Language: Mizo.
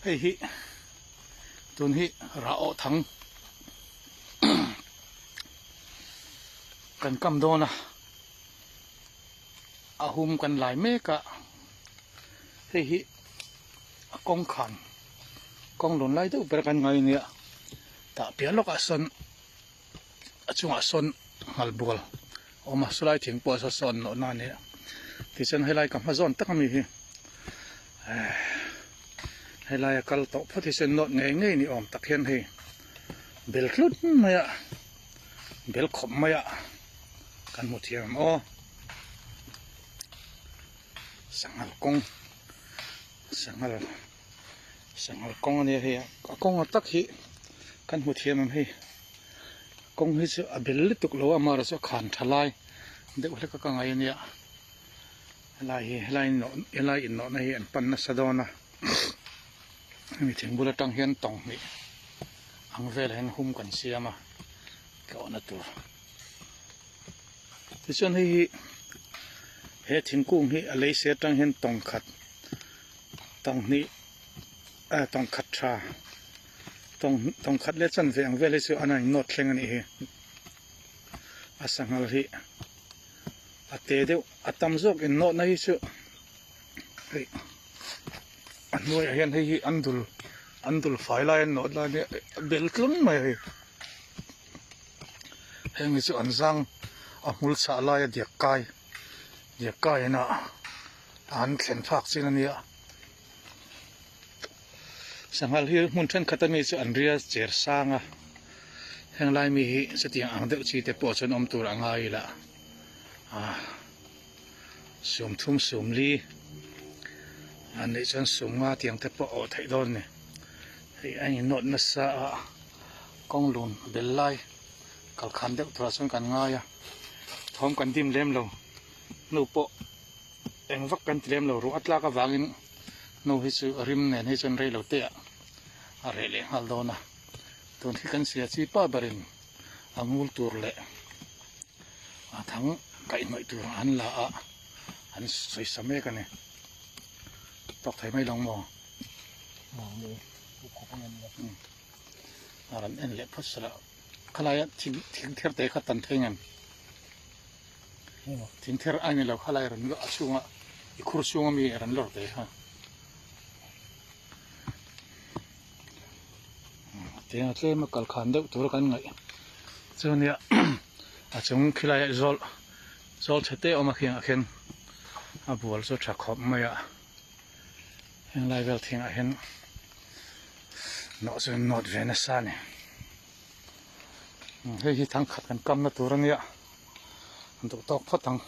Hei hi tun hi rah awh thang kan kam dawn a a hum kan lai mek a hei hi a kawng khan kawng lawn lai deuh ber kan ngai ania tah piah lawkah sawn a chungah sawn nghal bual a awm a sawlai thing pawh saw sawn nawh na ania tichuan helai ka hma zawn tak ami hi ehh helai a kal tawh phawt hi chuan nawt ngei ngei ni awm tak hian hei bel tlut mai a bel khawp mai a kan hmu thiam ang aw sanghal kawng sanghal sanghal kawng ania hei a kawng a tak hi kan hmu thiam ang hei kawng hi chu a bel lutuk lo a amaherawhchu a khan tha lai deuh hlek a ka ngai ania helai hi helai helai innawhna hi an pan nasa dawn a hemi thingbul atang hian tawng hnih ang velah hian hum kan siam a tlawhna tur tichuan hei hi he thingkung hi a lei se atang hian tawng khat tawng hnih ah tawng khat tha tawng tawng khat leh chanve ang vel hi chu an in nawt thleng a nih hi a sanghal hi a te deuh a tam zawk in nawhna hi chu hei a hnuaiah hian hei hi an dul an dul fai lai an nawt lai nia a bel tlun mai a hei heng hi chu an zang a hmul chhah laia diak kai diak kai in a an thlen phak chin a nia sanghal hi hmun thenkhat ami chu an ria cher sang a heng lai mi hi chutiang ang deuh chi te pawh chuan awm tur a ngai ila ah sawmthum sawmli an neih chuan sawmnga tiang te pawh a awh theih dawn a ni hei a innawt nasa a kawng lun bel lai kal khan deuh turah chuan kan ngai a thawm kan dim lem lo hnu pawh eng vak kan ti lem lo ruah a tlak avangin hnu hi chu rim nen hi chuan rei lo te ah a reh leh nghal dawn a tun hi kan sia chi pa berin a ngul tur leh a thang kaihhnawih tur an la a an sawisa mek a ni tawk thei mai lo maw a rawn en leh phawt sela khalaia thing thing ther te kha tan thei ngem thing ther a ni lo khalai rawn a chhunga i khur chhunga mi rawn lawr te kha tiang tlem a kal khan deuh tur kan ngaih chunia a chung khilai ah zawl zawl chhe te awm a khiang ah khian a bual chu tha khawp mai a heng lai vel thing ah hian nawh chu an nawt ve nasa a ni hei hi thangkhat kan kam na tur a nia duh tawk phawt ang.